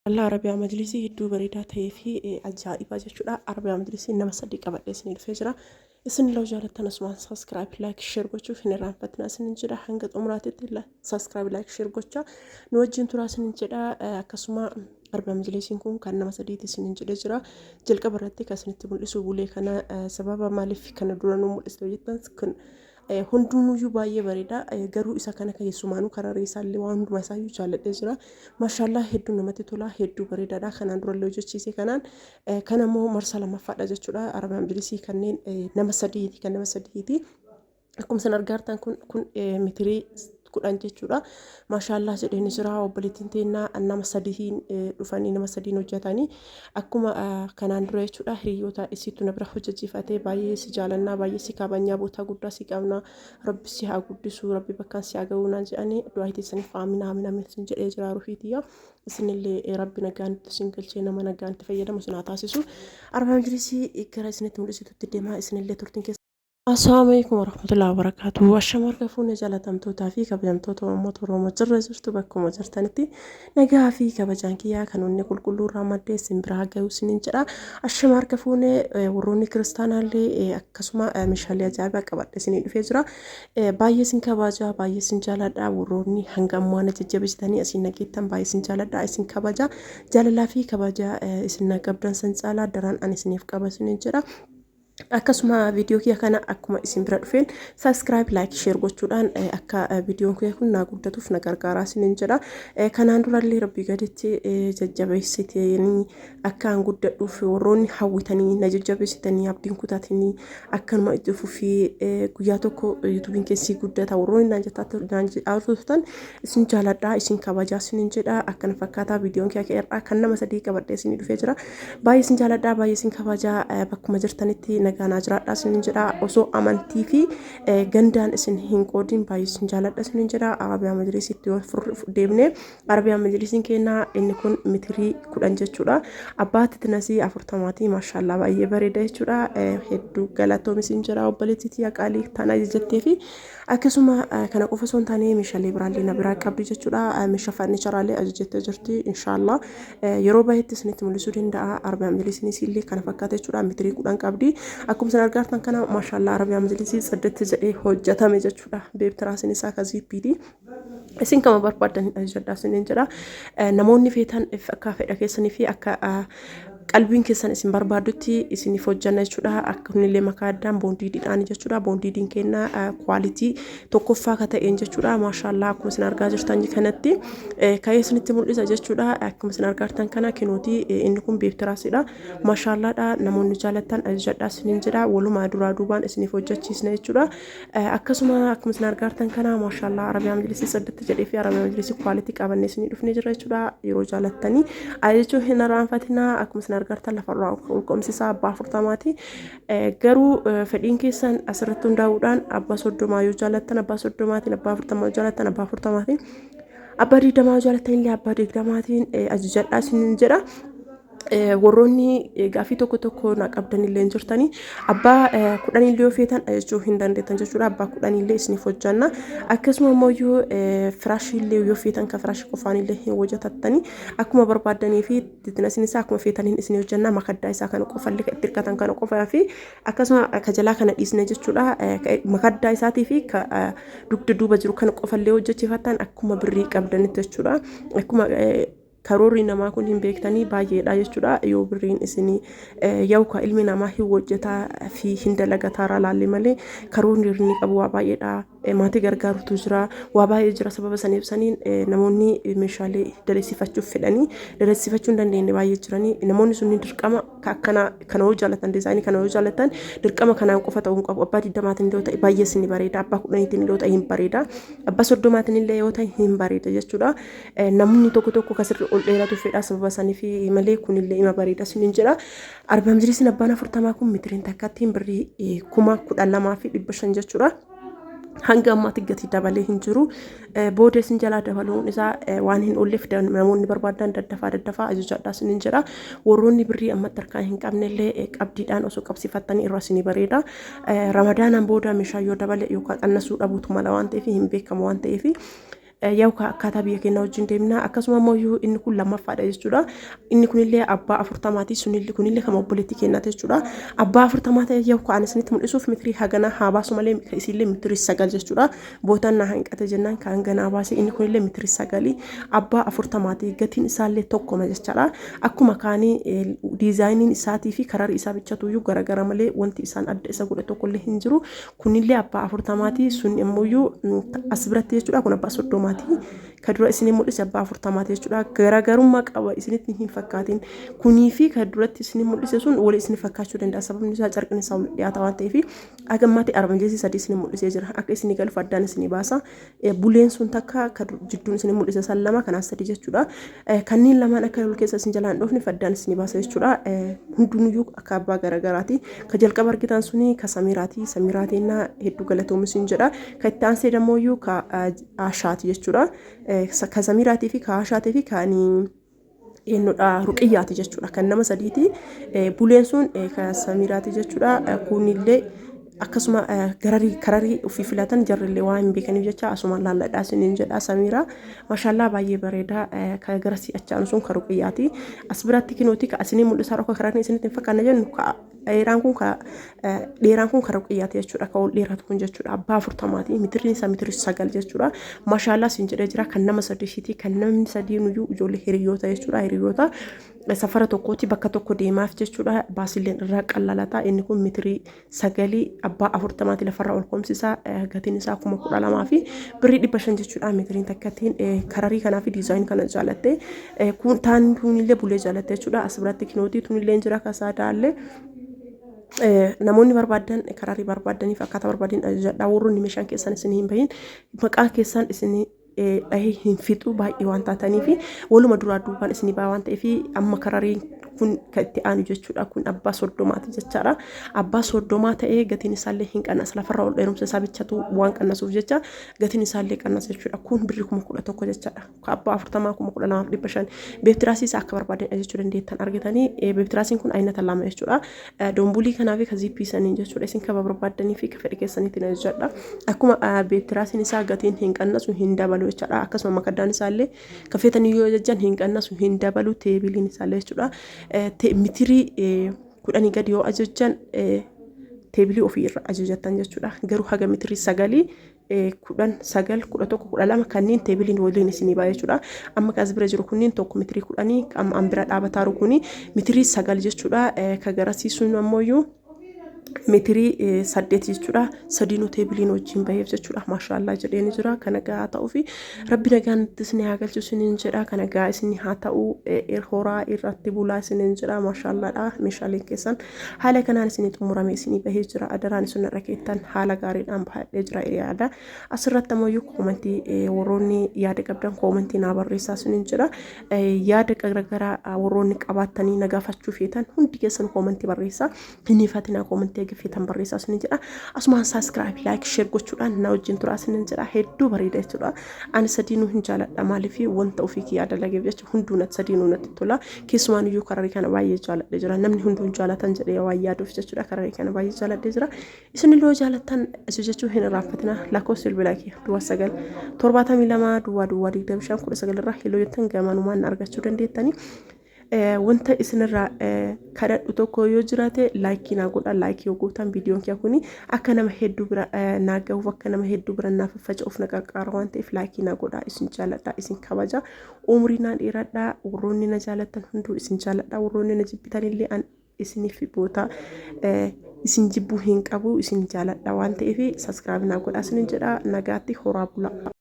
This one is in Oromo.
Allah Arabiyaa Majlisii hedduu bareedaa ta'ee fi ajaa'ibaa jechuudha. Arabiyaa Majlisii nama sadii qabadhee isinii dhufee jira. Isin illee jaalattan asumaan subscribe, like, share gochuuf hin irraanfatinaa isinin jedha. Hanga xumuraatitti subscribe, like, share gochaa nu wajjin turaa isinin jedha. Akkasuma Arabiyaa Majlisiin kun kan nama sadiiti isinin jedhee jira. Jalqaba irratti kan isinitti mul'isu bulee kana sababa maaliif kana dura nu mul'iste jettan kun hundunuyyuu baay'ee bareeda. Garuu isa kana keessumaanuu kararee isaallee waan hundumaa isaayyuu jaalladhee jira. Maashaallah hedduu namatti tola, hedduu bareedaadha. Kanaan durallee hojjechiise kanaan kana immoo marsaa lammaffaadha jechuudha. Arabaan bilisii kanneen nama sadiiti kan nama sadiiti. Akkuma isin argaa jirtan kun mitirii 10 jechuudha. Maashaallah jedheen jira obboleettiin teennaa nama sadiin dhufanii nama sadiin hojjetanii akkuma kanaan dura jechuudha hiriyoota isiitu na bira hojjechiifatee baay'ee si jaalannaa baay'ee si kabajnaa bootaa guddaa si qabna rabbi si haa guddisu rabbi bakkaan si haa ga'u naan jedhanii du'aa teessaniif aamin aamin aamin isin jedhee jira ruhiitiyya isinillee rabbi nagaan isin galchee nama nagaan itti fayyadamu isin haa taasisu. Arbaan jirisii gara isinitti mul'isutti deemaa isinillee turtiin keessa. Assalaamu alaikum warahmatullahi wabarakatuh. Ashama harka fuune jaalatamtootaa fi kabajamtoota uummata Oromoo jirra jirtu bakkuma jirtanitti nagaa fi kabajaan kiyyaa kan onnee qulqulluu irraa maddee isin biraa gahu isiniin jedha. Ashama harka fuune warroonni kiristaanaallee akkasuma meeshaalee ajaa'ibaa qabadhe isinii dhufee jira. Baay'ee isin kabaja, baay'ee isin jaaladha. Warroonni hanga ammaa na jajjabeessitanii asiin nageettan baay'ee isin jaaladha, isin kabaja. Jaalalaa fi kabaja isin na qabdan san caalaa daraan ani isiniif qaba isiniin jedha. Akkasuma viidiyoo kiyya kana akkuma isin bira dhufeen subscribe, like, share gochuudhaan akka viidiyoon kiyya kun naa guddatuuf na gargaaraa isiniin jedha. Kanaan durallee rabbii gaditti jajjabeessitanii akka an guddadhuuf warroonni hawwitanii na jajjabeessitanii abdiin kutatanii akkanuma itti fufii guyyaa tokko yuutuubiin keessi guddata warroonni naan jedhaa turtan isin jaaladha isin kabajaa isiniin jedha. Akkana fakkaataa viidiyoon kiyya irraa kan nama sadii qabadhee isinii dhufee jira. Baay'ee isin jaaladha, baay'ee isin kabajaa, bakkuma jirtanitti nagaa naa jiraadha isiniin jedha. Osoo amantii fi gandaan isin hin qoodin baay'ee isin jaaladha isiniin jedha. Arabiyaa Majlisitti yoo deemne Arabiyaa Majlisiin kennaa inni kun mitirii 10 jechuudha. Abbaa titinasii 40ti maashaallah baay'ee bareeda jechuudha. Hedduu galatoom isin jedha obboleettii tiyya qaalii tana jettee fi akkasuma kana qofa osoo hin taane meeshaalee biraallee na biraa qabdi jechuudha. Meeshaa farniicharaallee ajajattee jirti inshaallah. Yeroo baay'eetti isinitti mul'isuu danda'a. Arabiyaa Majlisiinis illee kana fakkaata jechuudha. Mitirii 10 qabdi. Akkuma isin argaa jirtan kana maashaallah Arabiyaa Majlisii tsaddatti jedhee hojjetame jechuudha. Beebtiraasiin isaa ka ziippiiti. Isin kama barbaaddan ajajadhaa isiniin jedha. Namoonni feetan akka fedha keessanii fi akka qalbiin keessan isin barbaadutti isiniif hojjanna jechuudha. Akka kunillee makaa addaan boondiidhaan jechuudha. Boondiidiin kenna kwaalitii tokkoffaa akka ta'een jechuudha. Maashaallaa akkuma isin argaa jirtan kanatti ka'ee isinitti mul'isa jechuudha. Akkuma isin argaa jirtan kana kinuutii inni kun beektiraasiidha. Maashaallaadha namoonni jaalattan ajajadhaa isiniin jedha. Walumaa duraa duubaan isiniif hojjechiisna jechuudha. Akkasuma akkuma isin argaa jirtan kana maashaallaa Arabiyaa Majlisii saddatti jedhee fi Arabiyaa Majlisii kwaalitii qabannee isinii dhufnee jira jechuudha. Yeroo jaalattanii ajajachuu hin irraanfatinaa. Akkuma isin argaa jirtan lafarraa ol ka'umsi isaa abbaa 40ti. Garuu fedhiin keessan asirratti hundaa'uudhaan abbaa 30 yoo jaalattan abbaa 30tiin, abbaa 40 yoo jaalattan abbaa 40tiin, abbaa 20 yoo jaalattan illee abbaa 20tiin ajajadhaa isiniin jedha. Warroonni gaaffii tokko tokko na qabdan illee hin jirtanii abbaa 10 illee yoo feetan ajajuu hin dandeettan jechuudha. Abbaa 10 illee isiniif hojjanna. Akkasuma immoo iyyuu firaashii illee yoo feetan kan firaashii qofaan illee hin hojjetattanii akkuma barbaaddanii fi titinasiin isaa akkuma feetaniin isin hojjanna. Makaddaa isaa kana qofa illee itti hirkatan kana qofaa fi akkasuma ka jalaa kana dhiisne jechuudha. Makaddaa isaatii fi ka dugda duuba jiru kana qofa illee hojjechiifattan akkuma birrii qabdanitti jechuudha. Akkuma karoorri namaa kun hin beektanii baay'eedha jechuudha. Yoo birriin isinii yookaan ilmi namaa hin hojjetaa fi hin dalagataara laalle malee karoorri inni qabu waa baay'eedha. Maatii gargaarutu jira, waa baay'ee jira. Sababa saniif saniin namoonni meeshaalee dalagsiifachuuf fedhanii dalagsiifachuu hin dandeenye baay'ee jiranii. Namoonni sunniin dirqama akkana kana yoo jaalatan diizaayinii kana yoo jaalatan dirqama kanaan qofa ta'uu hin qabu. Abbaa 20tiin yoo ta'e baay'ee isin bareeda, abbaa 10tiin yoo ta'e hin bareeda, abbaa 30tiin illee yoo ta'e hin bareeda jechuudha. Namni tokko tokko kasirri ol dheeratu fedha sababa saniif malee kunillee ima bareeda isiniin jedha. Arbaa majlisiin abbaan 40 kun mitiriin takkattiin birrii 12,500 jechuudha. Hanga ammaatti gatii dabalee hin jiru. Booda isin jalaa dabaluun isaa waan hin oolleef namoonni barbaadan daddafaa daddafaa ajajadhaa isiniin jedha. Warroonni birrii ammatti harkaa hin qabnellee qabdiidhaan osoo qabsiifattanii irra isinii bareeda. Ramadaanaan booda meeshaa yoo dabale yookaan qannasuu dhabuutu mala waan ta'eef hin beekamu waan ta'eef. Yaa'u akkaataa biyya keenyaa wajjin deemna. Akkasuma immoo inni kun lammaffaadha jechuudha. Inni kunillee abbaa 40ti. Sunillee kunillee kan obboleettii keenyaati jechuudha. Abbaa 40 ta'e yaa'u kan isinitti mul'isuuf mitirii hagana haa baasu malee isiillee mitirii 9 jechuudha. Bootaan na hanqate jennaan kan hanganaa baase inni kunillee mitirii 9 abbaa 40ti. Gatiin isaallee tokkoma jechaadha. Akkuma kaanii diizaayiniin isaatii fi kararri isaa bichatuyyuu garagara malee wanti isaan adda isa godhe tokkollee hin jiru. Kunillee abbaa 40ti. Sun immoo as biratti jechuudha. Kun abbaa 30ti. Ka dura isinii mul'ise abbaa 40ti jechuudha. Garaagarummaa qaba isinitti hin fakkaatin. Kunii fi ka duratti isinii mul'ise sun wal isin fakkaachuu danda'a. Sababni isaa carqin isaa wal dhiyaata waan ta'eef haga ammaatti armanjeesii sadii isinii mul'isee jira. Akka isinii galuuf addaan isinii baasa. Buleen sun takka ka jidduun isinii mul'ise san lama kanaaf sadii jechuudha. Kanneen lamaan akka wal keessa isin jalaa hin dhoofne addaan isinii baasa jechuudha. Hundinuyyuu akka abbaa garaagaraati. Ka jalqaba argitan suni ka Samiiraati. Samiiraatiin hedduu galatoomi isin jedha. Ka itti aansee dammoo ka Ashaati jechuudha. Ka Samiiraatii fi ka Ashaatii fi ka eenyudha Ruqiyyaati jechuudha. Kan nama sadiiti. Buleen sun ka Samiiraati jechuudha. Kunillee akkasuma gararii kararii ofii filatan jarrillee waan hin beekaniif jecha asuma laalladhaa isiniin jedha Samiiraa. Maashaallaa baay'ee bareeda. Ka gara si'achaanu sun ka Ruqiyyaati. As biratti kinooti ka isinii mul'isaa dhokka kararni isinitti hin fakkaanne jennu ka dheeraan kun ka dheeraan kun ka Ruqiyyaati jechuudha. Ka ol dheeratu kun jechuudha. Abbaa 40ti. Mitirri isaa mitirii 9 jechuudha. Maashaallaa isin jedhee jira. Kan nama sadiiti. Kan namni sadiinuyyuu ijoollee hiriyoota jechuudha. Hiriyoota safara tokkooti bakka tokko deemaaf jechuudha. Baasilleen irraa qallalata. Inni kun mitirii 9 abbaa 40ti lafarraa ol koomsisaa. Gatiin isaa 12,000 fi birrii 500 jechuudha. Mitiriin takkattiin kararii kanaa fi diizaayinii kana jaalatte. Kun taan tunillee bulee jaalatte jechuudha. As biratti kinootii tunillee jira kasaadaallee. Namoonni barbaadan kararii barbaadaniif akkaataa barbaadan ajajadhaa. Warroonni meeshaan keessan isin hin bahin maqaa keessan isin dhahee hin fixu baay'ee waan taataniif waluma duraa duubaan isin baa waan ta'eef amma karariin kun kan itti aanu jechuudha. Kun abbaa 30ti jechaadha. Abbaa 30 ta'ee gatiin isaallee hin qannas. Lafarraa ol dheerumsa isaa bichatu waan qannasuuf jecha gatiin isaallee qannas jechuudha. Kun birrii 11,000 jechaadha. Abbaa 40 12,500. Beektiraasii isaa akka barbaadan ajajachuu dandeettan argatanii beektiraasiin kun aynata lama jechuudha. Dombulii kanaa fi ka ziippii saniin jechuudha. Isin kaba barbaaddanii fi ka fedhi keessaniitiin ajajadha. Akkuma beektiraasiin isaa gatiin hin qannasu hin dabalu jechaadha. Akkasuma makaddaan isaallee ka feetanii yoo ajajjan hin qannasu hin dabalu teebiliin isaallee jechuudha. Mitirii 10 gadi yoo ajajjan teebilii ofii irra ajajattan jechuudha. Garuu haga mitirii 9 10 9 11 12 kanneen teebiliin waliin isinii ba'a jechuudha. Amma kan as bira jiru kunniin tokko mitirii 10 amma an bira dhaabataaru kuni mitirii 9 jechuudha. Ka garasiisuun ammoo mitirii 8 jechuudha. Sadiinuu teebiliin wajjin baheef jechuudha. Maashaallaa jedheeni jira. Kana gahaa ta'uu fi rabbi nagaan itti isin haa galchu isiniin jedha. Kana gahaa isin haa ta'u horaa irratti bulaa isiniin jedha. Maashaallaadha. Meeshaaleen keessan haala kanaan isinii xumurame isinii bahee jira. Adaraan isin irra keettan haala gaariidhaan bahadhee jira yaada. Asirratti ammoo koomantii warroonni yaada qabdan koomantii naa barreessaa isiniin jedha. Yaada garaagaraa warroonni qabaattanii na gaafachuu feetan hundi keessan koomantii barreessaa. Hin hifatinaa koomantii eega feetan barreessaa isiniin jedha. Asumaan subscribe like share gochuudhaan na wajjin turaa isiniin jedha. Hedduu bareeda jechuudha. Ani sadiinuu hin jaaladha maaliif wanta ofii kiyyaa dalageef jecha hunduu natti sadiinuu natti tola. Keessumaan iyyuu kararii kana baay'ee jaaladhe jira. Namni hunduu hin jaalatan jedhee waan yaaduuf jechuudha. Kararii kana baay'ee jaaladhe jira. Isin illee jaalattan ajajachuu hin irraanfatina. Lakkoofsi bilbilaa kiyya duwwaa 9 72 duwwaa duwwaa 25 19 irraa heloo jettan gamanumaan na argachuu dandeettanii. Wanta isinirraa kadhadhu tokko yoo jiraate laayikii naa godha. Laayikii yoo gootan viidiyoon kiyya kuni akka nama hedduu bira naa gahuuf akka nama hedduu bira naa faffaca'uuf na qarqaara waan ta'eef laayikii naa godha. Isin jaaladha, isin kabaja. Umrii naa dheeradha. Warroonni na jaalattan hunduu isin jaaladha. Warroonni na jibbitan illee an isiniif boota isin jibbuu hin qabu isin jaaladha waan ta'eef subscribe naa godha isinin jedha. Nagaatti horaa bulaa.